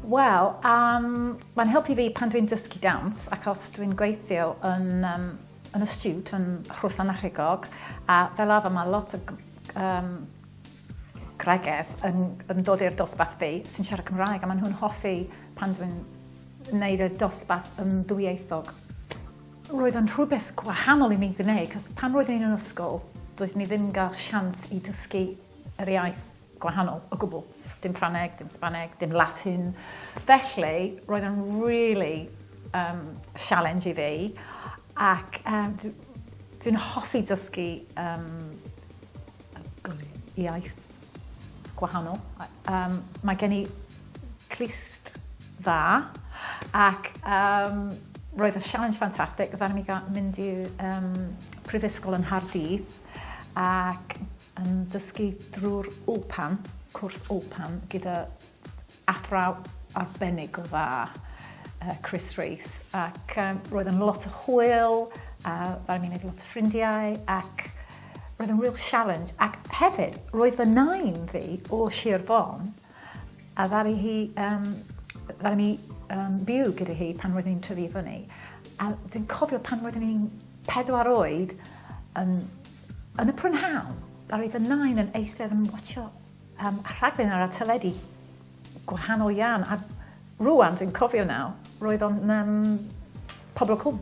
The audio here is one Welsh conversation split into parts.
Wel, um, mae'n helpu fi pan dwi'n dysgu dawns ac os dwi'n gweithio yn, um, yn y stiwt yn Rhos Llanachrigog a fel arfer mae lot o um, gwragedd yn, yn dod i'r dosbarth fi sy'n siarad Cymraeg a maen nhw'n hoffi pan dwi'n wneud y dosbarth yn ddwyieithog. Roedd yn rhywbeth gwahanol i mi gwneud, cos pan roeddwn i'n yn ysgol, doeddwn i ddim gael sians i dysgu yr iaith gwahanol o gwbl. Dim Ffrangeg, dim Sbaneg, dim Latin. Felly, roedd yn really um, challenge i fi. Ac um, dwi'n hoffi dysgu um, iaith gwahanol. Um, mae gen i clust dda ac um, roedd y challenge ffantastig. Ddaru mi gael mynd i um, prifysgol yn Nghaerdydd ac yn dysgu drwy'r Wlpan, cwrs Wlpan, gyda athraw arbennig o dda, Chris Rees. Ac um, roedd yn lot o hwyl, a ddaru mi wneud lot o ffrindiau, ac roedd yn real challenge. Ac hefyd, roedd fy nain fi o Sir Fôn, a ddaru hi, um, ddaru mi um, byw gyda hi pan roeddwn i'n tyfu fyny. A dwi'n cofio pan roeddwn i'n 4 oed, yn, yn y prynhawn, ddaru fy nain yn eistedd yn watcho um, rhaglen ar y teledu gwahanol iawn. A rwan, dwi'n cofio nawr, roedd o'n um, Pobl y Cwm.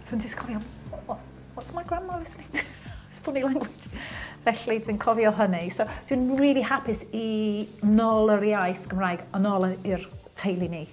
So dwi'n just cofio, what, what's my grandma listening to? Funny language. Felly dwi'n cofio hynny. So dwi'n really hapus i nôl yr iaith Gymraeg yn ôl i'r teulu ni.